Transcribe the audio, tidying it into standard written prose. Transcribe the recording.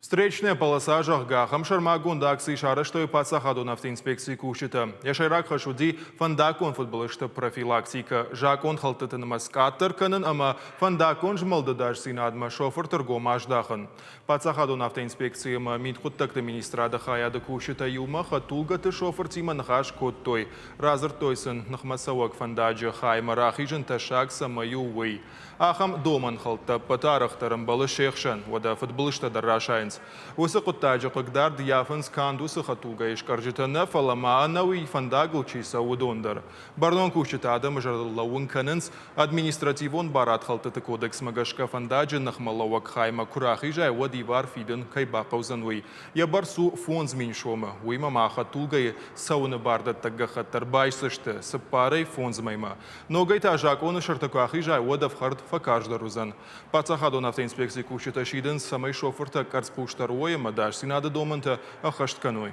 Встречная полоса, зӕгъгӕ, ахӕм сӕрмагонд акци сарӕзтой паддзахадон автоинспекцийы кусджытӕ. Йӕ сӕйраг хӕс уыди фӕндаггон фыдбылызты профилактикӕ, закъонхӕлдтыты нымӕц къаддӕр кӕнын ӕмӕ фӕндаггон змӕлды ӕдасдзинадмӕ шофырты ргом аздахын. Паддзахадон автоинспекцийы ӕмӕ мидхъуыддӕгты министрады хайады кусджытӕ иумӕ хӕдтулгӕты шофыртимӕ ныхас кодтой. Радзырдтой сын, ныхмӕцӕуӕг фӕндаджы хаймӕ рахизын тӕссаг цӕмӕй у, уый. Ахӕм домӕнхӕлдтӕ ӕппӕты арӕхдӕр ӕмбӕлы се хсӕн, уӕдӕ фыдбылызтӕ дӕр расайынц. Уыцы хъуыддаджы хъыгдард ййафынц канд уыцы хӕдтулгӕйы скъӕрджытӕ нӕ, фӕлӕ ма ӕнӕуи фӕндагыл чи цӕуы, уыдон дӕр. Бӕрнон кусджытӕ адӕмы зӕрдыл лӕууын кӕнынц, административон барадхӕлдтыты кодексмӕ гӕсгӕ фӕндаджы ныхмӕлӕууӕг хаймӕ куы рахизай, уӕд ивар фидын кӕй бахъӕудзӕн, уый. Йӕ бӕрц у 5000 сомы. Уыимӕ ма хӕдтулгӕйы цӕуыны бардӕттӕг гӕххӕтт дӕр байсдзысты цыппарӕй фондз мӕймӕ. Ногӕй та закъоны сӕрты куы ахизай, уӕд ӕфхӕрд фӕкарздӕр уыдзӕн. Паддзахадон автоинспекцийы кусджытӕ сидынц, цӕмӕй шофыртӕ къӕрцхъусдӕр уой ӕмӕ ӕдасдзинады домӕнтӕ ӕххӕст кӕной.